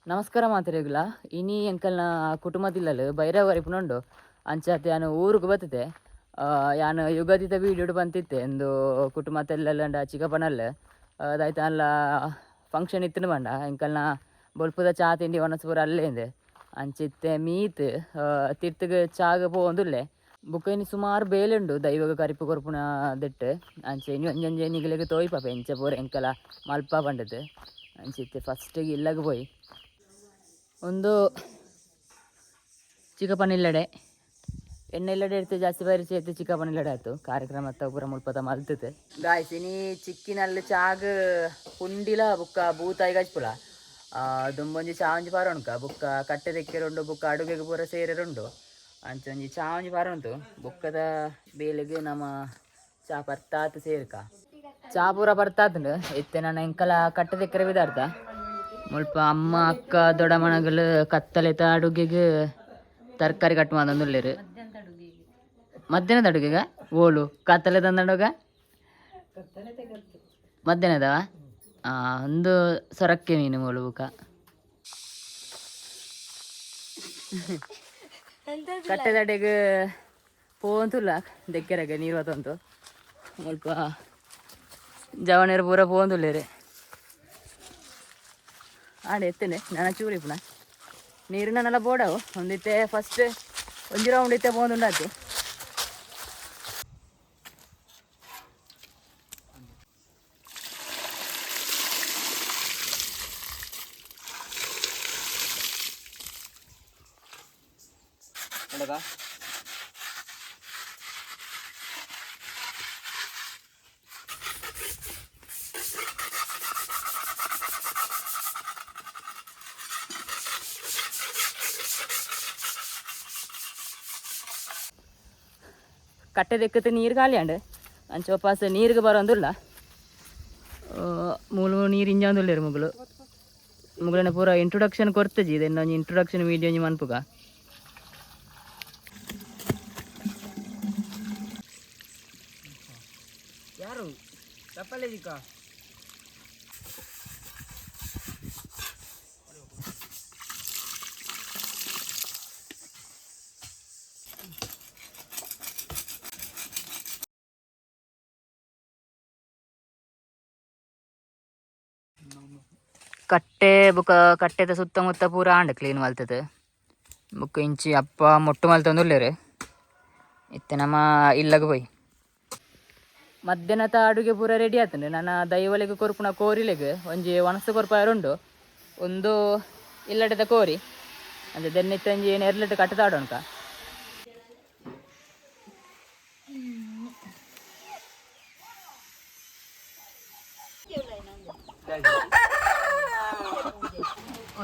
ನಮಸ್ಕಾರ ಮಾತೆರೆಗ್ಲ. ಇನಿ ಎಂಕಲ್ನ ಕುಟುಂಬದಿಲ್ಲಲ್ ಭೈರವ ಕರಿಪುನುಂಡು. ಅಂಚಾತ್ ಯಾನ್ ಊರುಗು ಬತ್ತದೆ. ಯಾನ್ ಯುಗಾದಿದ ವೀಡಿಯೋಡು ಬಂತಿತ್ತೆ ಎಂದು ಕುಟುಂಬದಲ್ಲೆಲ್ಲ ಚಿಕ್ಕಪ್ಪನಲ್ಲ ಅದಾಯ್ತು ಅಲ್ಲ ಫಂಕ್ಷನ್ ಇತ್ತು ಬಂಡ ಎಂಕಲ್ನ ಬೊಲ್ಪುದ ಚಾ ತಿಂಡಿ ಒಣಸ್ ಪೂರ ಅಲ್ಲೇಂದೆ. ಅಂಚಿತ್ತೆ ಮೀತ್ ತಿರ್ತುಗ್ ಚಾಗ ಪೋವೊಂದುಲ್ಲೆ. ಬೊಕ್ಕ ಇನಿ ಸುಮಾರು ಬೇಲೆ ಉಂಡು ದೈವಗ ಕರಿಪು ಕೊರ್ಪುನ ದಿಟ್ಟು. ಅಂಚೆ ಇನಿ ಒಂಜೊಂಜೆ ನಿಗಲೆಗ್ ತೋಯ್ಪಾಪ ಎಂಚ ಪೂರ ಎಂಕಲ ಮಲ್ಪ ಪಂಡದು. ಅಂಚಿತ್ತೆ ಫಸ್ಟಿಗೆ ಇಲ್ಲಗ್ ಪೋಯಿ ಒಂದು ಚಿಕ್ಕಪ್ಪನ ಇಲ್ಲಡೆ ಎಣ್ಣೆ ಇಲ್ಲಡೆ ಇಡ್ತು ಜಾಸ್ತಿ ಪರಿಚಯ ಇತ್ತು ಚಿಕ್ಕಪ್ಪನ ಇಲ್ಲಡೆ ಆಯ್ತು ಕಾರ್ಯಕ್ರಮ ಪೂರ ಮುಲ್ಪದ ಮಲ್ತದೆ. ಗಾಯ್ಸ್, ಇನಿ ಚಿಕ್ಕಿನಲ್ಲಿ ಚಾಗ್ ಪುಂಡಿಲ ಬುಕ್ಕ ಬೂತಾಯಿ ಗಜ್ಪುಲ ದುಂಬೊಂಜಿ ಚಾ ಒಂಜಿ ಪಾರೊಣಕ ಬುಕ್ಕ ಕಟ್ಟೆ ತೆಕ್ಕೆರುಂಡು ಬುಕ್ಕ ಅಡುಗೆಗೆ ಪೂರ ಸೇರೆರುಂಡು. ಅಂಚ ಒಂಜಿ ಚಾ ಒಂಜಿ ಪಾರೊಂತು ಬುಕ್ಕದ ಬೇಲೆಗೆ ನಮ್ಮ ಚಾ ಪರ್ತಾತ್ ಸೇರ್ಕ ಚಾ ಪೂರ ಬರ್ತಾತುಂಡು. ಇತ್ತೆ ನಾನು ಎಂಕಲ ಕಟ್ಟೆ ತೆಕ್ಕರೆ ಬಿದಾರ್ತ. ಮುಲ್ಪ ಅಮ್ಮ ಅಕ್ಕ ದೊಡ್ಡಮ್ಮನಗಲು ಕತ್ತಲೆತ ಅಡುಗೆಗೆ ತರಕಾರಿ ಕಟ್ ಮಾಡೋದುಲ್ಲೇರು. ಮಧ್ಯಾಹ್ನದ ಅಡುಗೆಗ ಓಲು ಕತ್ತಲೆ ತಂದಡುಗ ಮಧ್ಯಾಹ್ನದವ ಒಂದು ಸೊರಕ್ಕೆ ಮೀನು ಮೋಲು ಬುಕ್ಕ ಕಟ್ಟೆದಡೆಗೆ ಪೋಂತುಲ್ಲ ದೆಕ್ಕೆರೆಗೆ ನೀರು ಬತ್ತುಂತು. ಮುಲ್ಪ ಜವನೇರು ಪೂರ ಪೋಂದುಲ್ಲೇರು. ಆಡೆ ಎತ್ತನೆ ನನ್ನ ಚೂರಿ ಪುನಃ ನೀರು ನನ್ನೆಲ್ಲ ಬೋಡವು. ಒಂದಿತ್ತೆ ಫಸ್ಟ್ ಒಂಜಿ ರೌಂಡ್ ಇತ್ತೆ ಪೋಂದುಂಡಾತು. ಕಟ್ಟೆ ದೆಕ್ಕത്ത് ನೀರು ಖಾಲಿಯಾಂಡ್. ಅಂಚ ಒಪ್ಪಾಸ ನೀರಿಗೆ ಬರೋಂದುಲ್ಲ. ಮೂಲು ನೀರು ಇಂಜಾಂದುಲ್ಲೇರು ಮುಗುಲು. ಮುಗುಲನ ಪೂರ ಇಂಟ್ರೊಡಕ್ಷನ್ ಕೊರ್ತಜಿ. ಇದನ್ನ ಒಂಜಿ ಇಂಟ್ರೊಡಕ್ಷನ್ ವೀಡಿಯೋ ಒಂಜಿ ಮನ್ಪುಗ. ಯಾರು ತಪ್ಪಲೇದಿಕ್ಕ? ಕಟ್ಟೆ ಬುಕ ಕಟ್ಟೆದ ಸುತ್ತಮುತ್ತ ಪೂರ ಆಂಡ್ ಕ್ಲೀನ್ ಮಲ್ತದೆ. ಬುಕ್ಕ ಇಂಚಿ ಅಪ್ಪ ಮೊಟ್ಟು ಮಲ್ತೊಂದುಲ್ಲೇರು. ಇತ್ತೆ ನಮ್ಮ ಇಲ್ಲಗ ಪೋಯಿ ಮಧ್ಯಾಹ್ನದ ಅಡುಗೆ ಪೂರ ರೆಡಿ ಆತಂಡು. ನನ್ನ ದೈವಲೆಗ್ ಕೊರ್ಪುನ ಕೋರಿಲೆಗ್ ಒಂಜಿ ಒಣಸು ಕೊರ್ಪಾಯರುಂಡು. ಒಂದು ಇಲ್ಲಡೆದ ಕೋರಿ ಅಂಚೆ ದೆನ್ನಿತ್ತೆ ಒಂಜಿ ನೆರ್ಲೆಟ್ ಕಟ್ಟದಾಡೋಣಕ.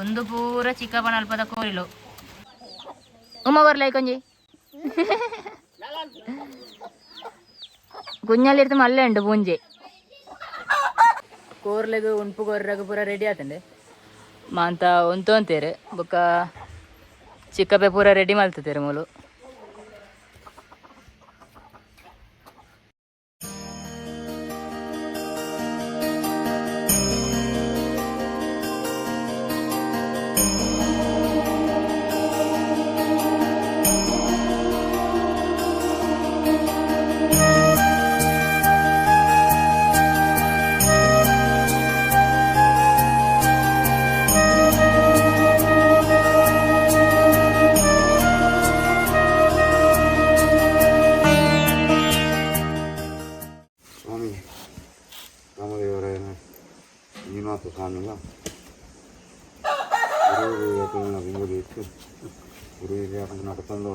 ಒಂದು ಪೂರ ಚಿಕ್ಕಪ್ಪನ ಅಲ್ಪದ ಕೋರಿಲು. ಉಮ್ಮ ಬರ್ಲ ಕೊಂಜಿ ಕುഞ്ഞಲ್ಲಿರ್ತು ಮಲ್ಲೆ ಉಂಡು ಪೂಂಜೆ. ಕೋರ್ಲೆಗ್ ಉಂಪು ಕೋರ್ರಗ ಪೂರ ರೆಡಿ ಆತಂಡೆ. ಮಾಂತ ಉಂತೊಂತೇರು. ಬೊಕ್ಕ ಚಿಕ್ಕಪ್ಪೆ ಪೂರ ರೆಡಿ ಮಲ್ತತೇರು ಮೂಲು. ಸ್ವಾಮಿ ರಾಮದೇವರಾಯನ ಮಂಜುನಾಥ ಸ್ವಾಮಿನ ಗುರು ಬಿಂಬುದಿ ಇತ್ತು. ಗುರು ಹಿರಿಯರು ನಡ್ಕೊಂಡು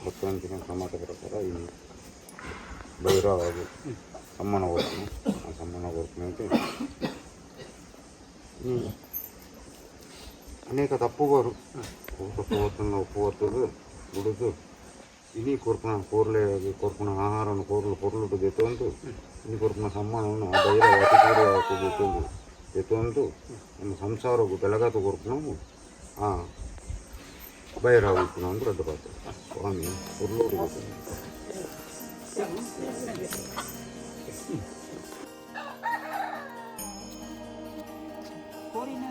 ಗೊತ್ತಂತಿನ ಕ್ರಮದ ಪ್ರಕಾರ ಈ ಭೈರವಾಗಿ ಸಮ್ಮನ ಕೊಡ್ತೀನಿ. ಆ ಸಮ್ಮನ ಕೊಡ್ತೀನಿ ಅಂತ ಈ ಅನೇಕ ತಪ್ಪುಗಳು ತಪ್ಪು ಹೊತ್ತನ್ನು ಒಪ್ಪು ಹೊತ್ತದು ಬಿಡುದು. ಇನಿ ಕೊರ್ಪುನ ಕೋರ್ಲೆ ಕೊರ್ಪುನ ಆಹಾರವನ್ನು ಕೋರ್ಲು ಪೊರ್ಲುಟು ದೆತ್ತೊಂದು ಇನಿ ಕೊರ್ಪುನ ಸಮ್ಮಾನವನ್ನು ಆ ಭೈರವ ಅತಿ ದೆತ್ತೊಂದು ದೆತ್ತೊಂದು ನಮ್ಮ ಸಂಸಾರಗು ಬೆಳಗಾತು ಕೊರ್ಪುನವು ಆ ಭೈರವ ಉಪ್ಪುನ ಒಂದು ರಡ್ಡು ಪಾತ್ರ ಸ್ವಾಮಿ ಪೊರ್ಲುಟು ಗೊತ್ತುಂಡು. ಕೋರಿನ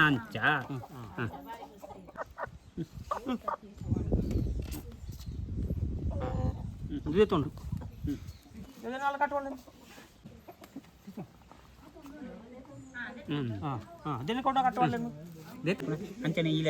ಅಂಚ ತೊಂಡು ಅಂಚನೆ ಇಲ್ಲ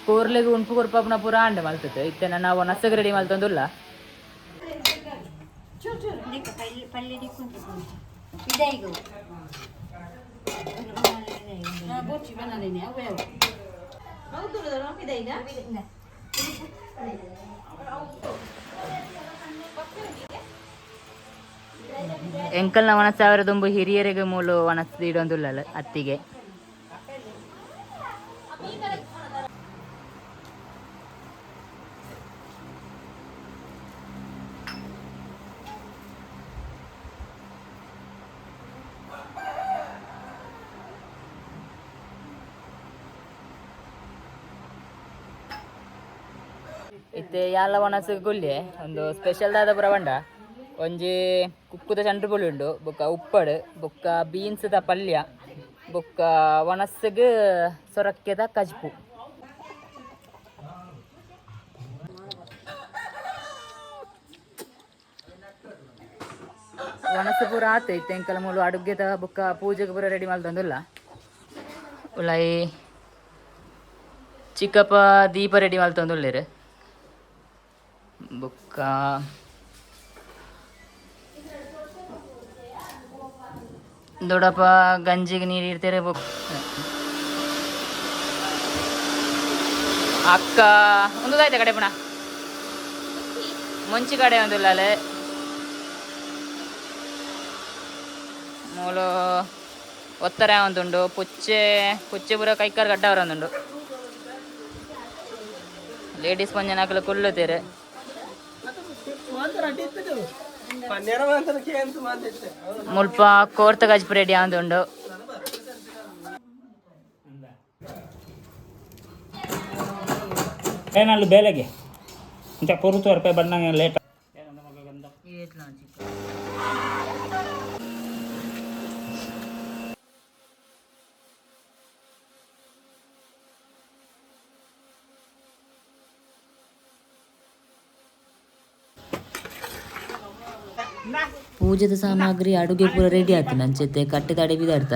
ಕೋರ್ಲೆಗ್ ಉಣ್ಪು ಕೊರ್ಪುನ ಪೂರ ಆಂಡ ಮಲ್ತತೆ ಇತ್ತೆ ನಾವು ನಸಗ್ ರೆಡಿ ಮಲ್ತೊಂದುಲ್ಲ. ಎಂಕಲ್ನ ಒಣಸಾವರ ದುಂಬು ಹಿರಿಯರಿಗೆ ಮೂಲು ಒಣಸ್ ಇಡೊಂದುಲ್ಲ ಅತ್ತಿಗೆ. ಇತ್ತೆ ಯಾಲ ಒಣಸು ಗುಲ್ಲೆ ಒಂದು ಸ್ಪೆಷಲ್ ದಾದ ಪುರ ಬಂಡ ಒಂಜಿ ಕುಕ್ಕುದ ಚಂಡ್ರು ಪುಳಿ ಉಂಡು, ಬೊಕ್ಕ ಉಪ್ಪಡು, ಬೊಕ್ಕ ಬೀನ್ಸ್ದ ಪಲ್ಯ, ಬೊಕ್ಕ ಒಣಸ್ಸಿಗೆ ಸೊರಕ್ಕೆದ ಕಜ್ಪು. ಒಣಸು ಪೂರ ಆತು. ಇತ್ತೆ ಎಂಕಲ ಮೂಲು ಅಡುಗೆದ ಬೊಕ್ಕ ಪೂಜೆಗೆ ಪೂರ ರೆಡಿ ಮಲ್ತೊಂದುಲ್ಲ. ಉಲಾಯಿ ಚಿಕ್ಕಪ್ಪ ದೀಪ ರೆಡಿ ಮಲ್ತೊಂದುಲ್ಲೆರ್. ಬೊಕ್ಕ ದೊಡ್ಡಪ್ಪ ಗಂಜಿಗೆ ನೀರು ಇಡ್ತಾರೆ. ಬೊಕ್ಕ ಅಕ್ಕ ಒಂದು ಆಯ್ತಾ ಕಡೆ ಪುಣ ಮುಂಚಿ ಕಡೆ ಒಂದುಲ್ಲಾಲೆ ಮೂಲು ಒತ್ತರ ಒಂದುಂಡು ಪುಚ್ಚೆ ಪುಚ್ಚೆ ಪೂರ ಕೈಕಾರ್ ಗಡ್ಡವರ ಒಂದುಂಡು ಲೇಡೀಸ್ ಪಂಜನಾಕಲು ಕುಲ್ಲುತ್ತೀರಿ. ಮುಲ್ಪ ಕೋರ್ತ ಗಜ್ಪು ರೆಡಿ ಆಂದುಂಡು. ಏನಲ್ಲಿ ಬೇಲೆಗೆ ಇಂಚ ಕೊರುತು ರೂಪಾಯಿ ಬಣ್ಣಂಗೆ ಲೇಟ್. ಪೂಜೆದ ಸಾಮಗ್ರಿ ಅಡುಗೆ ಪೂರ ರೆಡಿ ಆಯ್ತು ನಂಚೆತ್ತೆ ಕಟ್ಟೆ ತಡೆ ಬಿದಾಡ್ತ.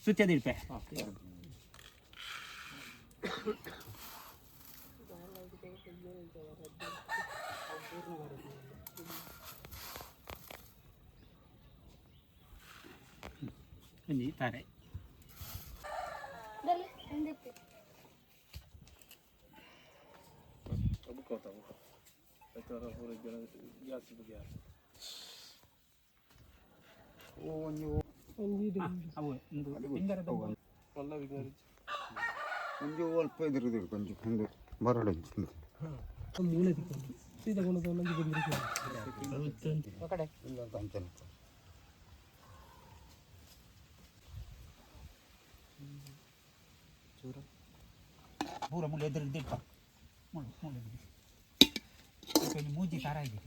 ಸುತ್ತದಿರ್ಪೆ. ಒಂಜಿ ತಾರೆ. ಅವು ಒಂದು ಪಿಂಗರದ. ಒಂಜಿ ಅಲ್ಪ ಎದುರು ಕೊಂಚ ಒಂದು ಬರಡು. ಅಂಚನೆ. ಪೂರ ಮುಳ್ಳು ಎದುರು ದಿಟ್ಪ ಮುಳ್ಳು ಮುಳ್ಳು ಎದುರು ಮೂಜಿ ಕಾರ ಇದೆ.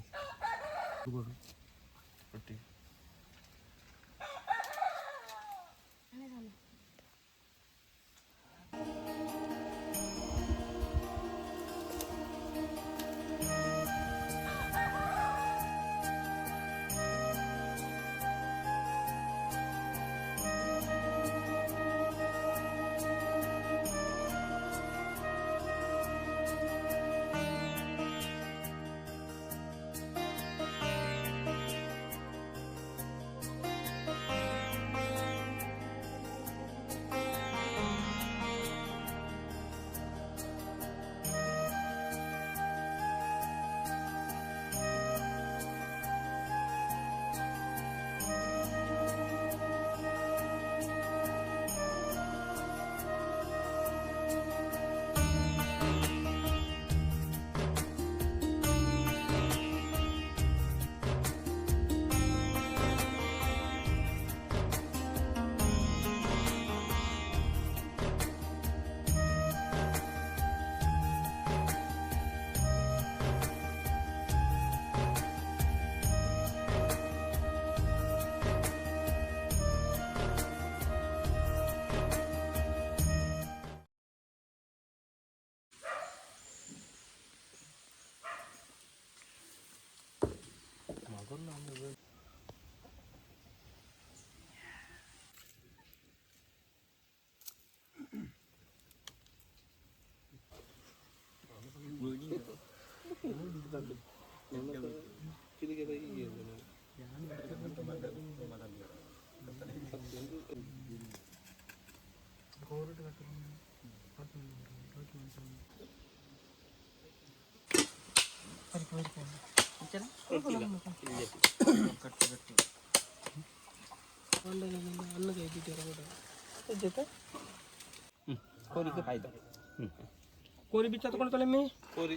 ಕೋರಿ ಬಿಚ್ಚ ತಗೊಂಡು ಮೇ ಕೋರಿ.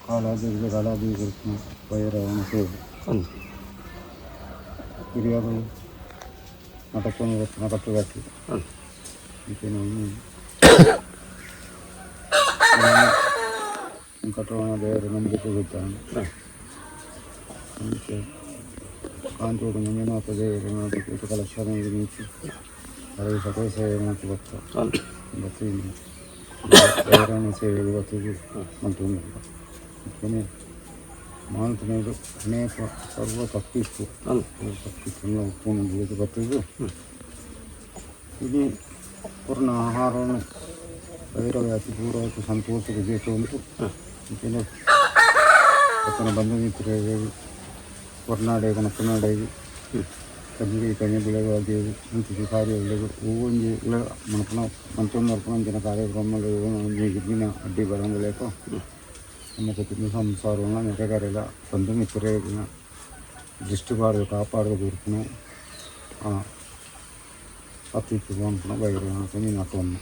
ಕಾಲಾದಿಗೆ ಕಾಲಾದಿ ಕೊರ್ಪುನ ಭೈರವನ ಸೇವೆ ಹಿರಿಯರು ನಟಕೊಂಡು ನಟಕಟ್ಟಿ ವೆಂಕಟರಮಣ ದೇವರು ನಂಬಿಕೆ ಗೊತ್ತಾನೆ. ಅಂಚೆ ಕಾಂತೋಡು ಮಂಜುನಾಥ ದೇವರು ನಾಟಕ ಕಲಶನ ನೀತಿ ಅರವಿ ಸಕಲ ಸೇವೆ ಮಾತು ಗೊತ್ತ ಬತ್ತಿ ದೇವರನ್ನ ಸೇವೆ ಗೊತ್ತಿದ್ದು ಮಂತು ಕೊನೆ ಮಾಂತನೇದು ಅನೇಕ ಸರ್ವ ತಪ್ಪಿತ್ತು ತಪ್ಪಿತ್ತು ಉಪ್ಪು ಬುಳಿದು ಬತ್ತಿದ್ದು ಇದು ಪೂರ್ಣ ಆಹಾರವನ್ನು ಭೈರವ ಅತಿ ಪೂರ್ವಕ ಸಂತೋಷದ ದೇಶ ಉಂಟು. ಇಂಚಿನ ಅತನ ಬಂಧು ಮಿತ್ರರಿಗೆ ಹೊರನಾಡೆಗೆ ನಕ್ಕನಾಡೆಗೆ ಕಜ್ಜಿಗೆ ಕಣ್ಣಿ ಬೆಳೆಗಾಗಿ ಅಂಚಿನ ಕಾರ್ಯಗಳಿಗೆ ಹೂವೊಂಜಿ ಮಣಪನ ಮಂತೊಂದು ಅರ್ಪಣ ಕಾರ್ಯಕ್ರಮ ಒಂಜಿ ದಿನ ಅಡ್ಡಿ ಬರಂಗಲೇಕ ನಮ್ಮ ಕುಟುಂಬ ಸಂಸಾರವನ್ನು ನೆರೆಗಾರೆಲ್ಲ ಬಂಧು ಮಿತ್ರರಿಗೆ ದೃಷ್ಟಿ ಬಾರ್ದು ಕಾಪಾಡದು ಗುರುಪುನು ಅತಿ ಪುನ ಭೈರವನ ನಟವನ್ನು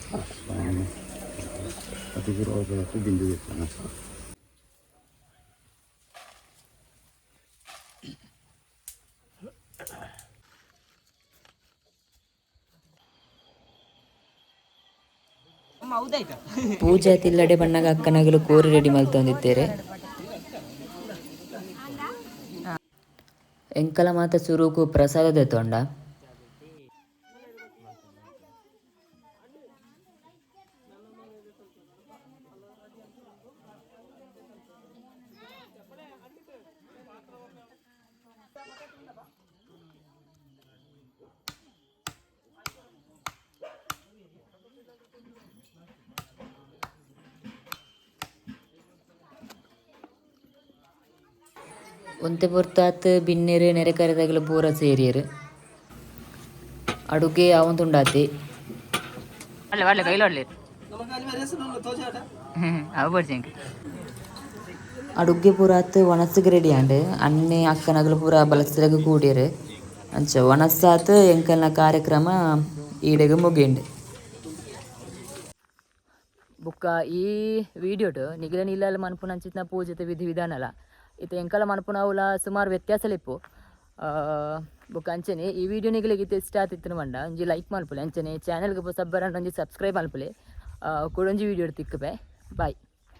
ಅತಿ ಗುರು ಬಿಂದು ಇರ್ತಾನೆ. ಪೂಜೆ ತಿಲ್ಲಡೆ ಬಣ್ಣಗ ಅಕ್ಕನಗಲು ಕೋರಿ ರೆಡಿ ಮಲ್ತೊಂದಿತ್ತೇರೆ. ಎಂಕಲ ಮಾತ ಸುರುಕು ಪ್ರಸಾದ ದೆತೊಂಡ. ಒಂತೆ ಪೊರ್ತಾತ್ ಬಿನ್ನೆರ್ ನೆರೆಕರೆದಗಲು ಪೂರ ಸೇರಿಯರು. ಅಡುಗೆ ಆವೊಂದುಂಡಾತೆ. ಅಡುಗೆ ಪೂರ ಆತ್ ಒಣಸ್ಗ್ ರೆಡಿ ಆಂಡ್. ಅಣ್ಣೆ ಅಕ್ಕನಗಲು ಪೂರ ಬಲಸರಗ್ ಕೂಡಿಯರು. ಅಂಚ ಒಣಸಾತ್ ಎಂಕಲ್ನ ಕಾರ್ಯಕ್ರಮ ಈಡೆಗ್ ಮುಗಿಂಡ್. ಬುಕ್ಕ ಈ ವಿಡಿಯೋಟ್ ನಿಗಲ ನಿಲ್ಲಲ್ ಮನ್ಪುನಂಚಿತ್ತಿನ ಪೂಜೆತ ವಿಧಿ ವಿಧಾನಲ ಇತ್ತೆ ಎಂಕಲ ಮನ್ಪುನವುಲ ಸುಮಾರು ವ್ಯತ್ಯಾಸಲಿಪ್ಪು. ಬೊಕ್ಕ ಅಂಚನೆ ಈ ವಿಡಿಯೋ ನಿಗಲಿಗೆ ಇತ್ತೆ ಇಷ್ಟ ಆತಿತ್ತಿನ ಪಂಡ ಒಂಜಿ ಲೈಕ್ ಮಲ್ಪುಲೆ. ಅಂಚನೆ ಚಾನೆಲ್ಗ್ ಪೊಸಬ್ಬರಂಡ ಒಂಜಿ ಸಬ್ಸ್ಕ್ರೈಬ್ ಮಲ್ಪುಲೆ. ಕುಡೊಂಜಿ ವಿಡಿಯೋ ತಿಕ್ಕುಪೆ. ಬಾಯ್.